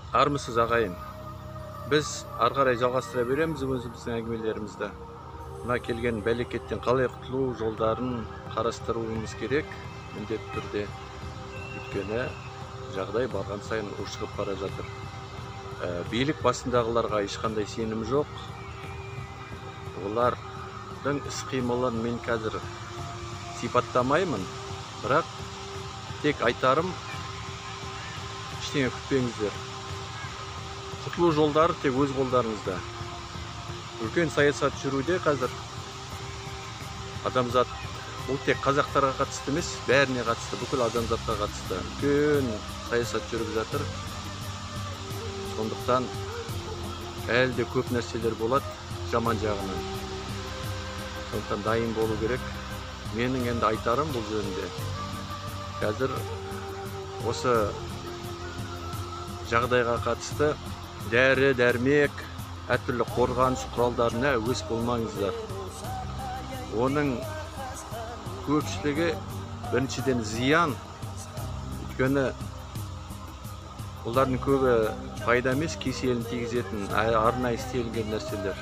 Армысыз, ағайын! Біз ары қарай жалғастыра береміз өзіміздің әңгімелерімізді. Мына келген бәлекеттен қалай құтылу жолдарын қарастыруымыз керек міндетті түрде. Өйткені жағдай барған сайын ушығып бара жатыр. Билік басындағыларға ешқандай сенім жоқ. Олардың іс-қимылын мен қазір сипаттамаймын, бірақ тек айтарым, ештеңе күтпеңіздер. Құтылу жолдары тек өз қолдарыңызда. Үлкен саясат жүруде қазір. Адамзат, бұл тек қазақтарға қатысты емес, бәріне қатысты, бүкіл адамзатқа қатысты үлкен саясат жүріп жатыр. Сондықтан әлі де көп нәрселер болады жаман жағынан. Сондықтан дайын болу керек. Менің енді айтарым бұл жөнінде. Қазір осы жағдайға қатысты дәрі, дәрмек, әртүрлі қорғаныс құралдарына әуес болмаңыздар. Оның көпшілігі біріншіден зиян, өйткені олардың көбі пайда емес, кеселін тигізетін арнайы істелінген нәрселер.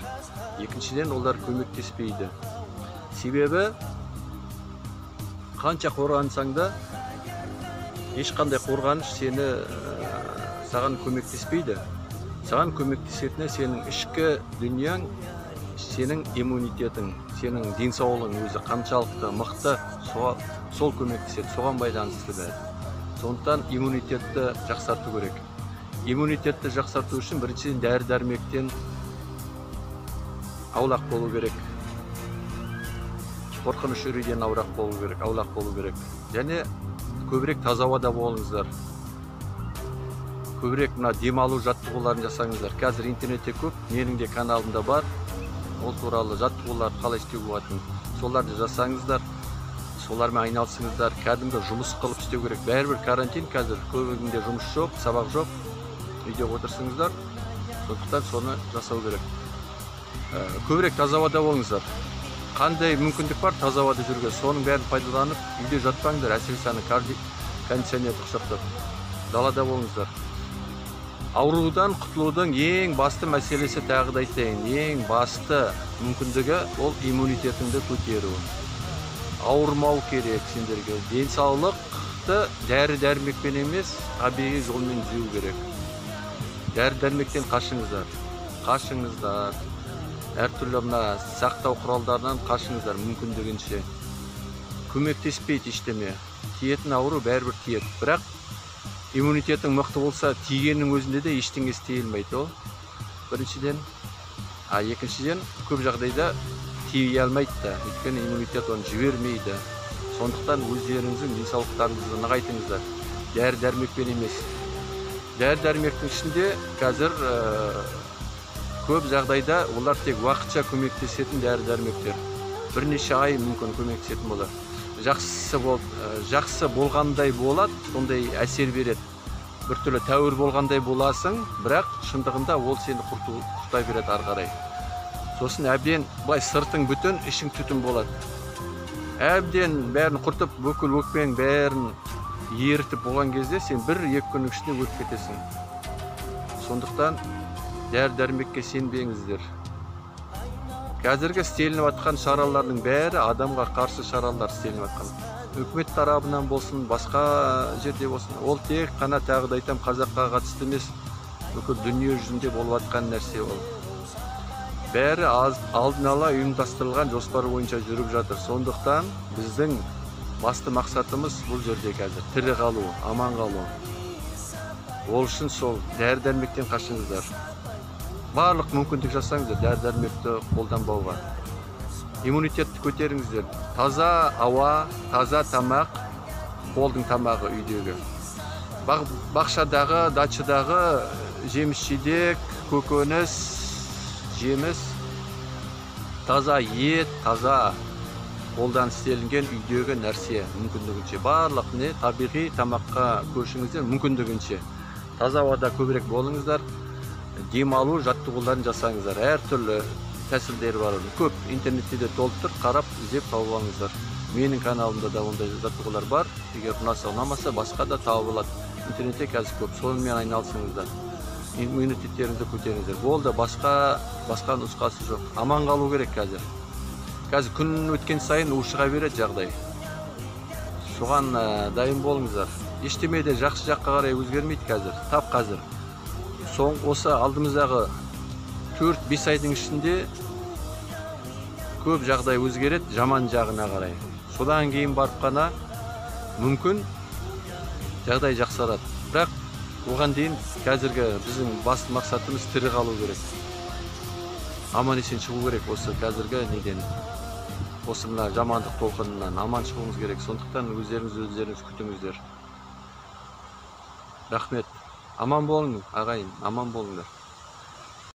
Екіншіден, олар көмектеспейді. Себебі қанша қорғансаң да ешқандай қорғаныш саған көмектеспейді. Саған көмектесетіні сенің ішкі дүнияң, сенің иммунитетің, сенің денсаулығың өзі қаншалықты мықты, сол көмектеседі, соған байланысты бәрі. Сондықтан иммунитетті жақсарту керек. Иммунитетті жақсарту үшін біріншіден дәрі-дәрмектен аулақ болу керек. Қорқыныш үрейден аулақ болу керек, аулақ болу керек. Және көбірек таза ауада болыңыздар. Көбірек мына демалу жаттығуларын жасаңыздар. Қазір интернетте көп, менің де каналымда бар. Ол туралы жаттығулар қалай істеуге болатынын, соларды жасаңыздар, солармен айналысыңыздар. Кәдімгі жұмыс қылып істеу керек. Бәрібір карантин қазір, көбінде жұмыс жоқ, сабақ жоқ, үйде отырсыңыздар. Сондықтан соны жасау керек. Көбірек таза ауада болыңыздар. Қандай мүмкіндік бар таза ауада жүруге, соның бәрін пайдаланып үйде жатпаңдар, әсіресе ана кондиционерді құшақтап. Далада болыңыздар. Аурудан құтылудың ең басты мәселесі, тағы да айтайын, ең басты мүмкіндігі ол иммунитетіңді көтеру. Ауырмау керек сендерге. Денсаулықты дәрі-дәрмекпен емес, табиғи жолмен түзеу керек. Дәрі-дәрмектен қашыңыздар. Қашыңыздар. Әртүрлі мына сақтау құралдарынан қашыңыздар мүмкіндігінше. Көмектеспейді ештеме. Тиетін ауру бәрібір тиеді. Бірақ иммунитетің мықты болса, тигеннің өзінде де ештеңе істей алмайды ол. Біріншіден, а екіншіден, көп жағдайда тие алмайды да, өйткені иммунитет оны жібермейді. Сондықтан өздеріңіздің денсаулықтарыңызды нығайтыңыздар. Дәрі-дәрмекпен емес. Дәрі-дәрмектің ішінде қазір көп жағдайда олар тек уақытша көмектесетін дәрі-дәрмектер. Бірнеше ай мүмкін көмектесетін болар. Жақсы болғандай болады, сондай әсер береді. Біртүрлі тәуір болғандай боласың, бірақ шындығында ол сені құрта береді ары қарай. Сосын әбден былай сыртың бүтін, ішің түтін болады. Әбден бәрін құртып, бүкіл өкпең бәрін ерітіп болған кезде сен бір-екі күннің ішінде өліп кетесің. Сондықтан дәрі-дәрмекке сенбеңіздер. Қазіргі істелініп жатқан шаралардың бәрі адамға қарсы шаралар істелініп жатқан. Үкімет тарапынан болсын, басқа жерде болсын, ол тек қана, тағы да айтамын, қазаққа қатысты емес, бүкіл дүние жүзінде болып жатқан нәрсе ол. Бәрі алдын ала ұйымдастырылған жоспар бойынша жүріп жатыр. Сондықтан біздің басты мақсатымыз бұл жерде қазір тірі қалу, аман қалу. Ол үшін сол дәрі-дәрмектен қашыңыздар. Барлық мүмкіндік жасаңыздар дәрі-дәрмекті қолданбауға. Иммунитетті көтеріңіздер. Таза ауа, таза тамақ, қолдың тамағы үйдегі. Бақшадағы, дачадағы жеміс-жидек, көкөніс, жеміс, таза ет, таза қолдан істелінген үйдегі нәрсе мүмкіндігінше. Барлық не табиғи тамаққа көшіңіздер мүмкіндігінше. Таза ауада көбірек болыңыздар. Демалу жаттығуларын жасаңыздар. Әртүрлі тәсілдері бар. Көп интернетте де толып тұр, қарап, іздеп тауып алыңыздар. Менің каналымда да ондай жаттығулар бар. Егер ұнаса, ұнамаса, басқа да тауып алады. Интернетте қазір көп, сонымен айналысыңыздар. Иммунитеттеріңізді көтеріңіздер. Болды, басқа нұсқасы жоқ. Аман қалу керек қазір. Қазір күн өткен сайын ушыға береді жағдай. Соған дайын болыңыздар. Ештеме де жақсы жаққа қарай өзгермейді қазір. Тап қазір. Соң осы алдымыздағы 4-5 айдың ішінде көп жағдай өзгереді жаман жағына қарай. Содан кейін барып қана мүмкін жағдай жақсарады. Бірақ оған дейін қазіргі біздің басты мақсатымыз тірі қалу керек. Аман есен шығу керек осы қазіргі неден. Осы мына жамандық толқынынан аман шығуымыз керек. Сондықтан өздеріңіз күтіңіздер. Рахмет. Аман болыңдар, ағайын, аман болыңдар.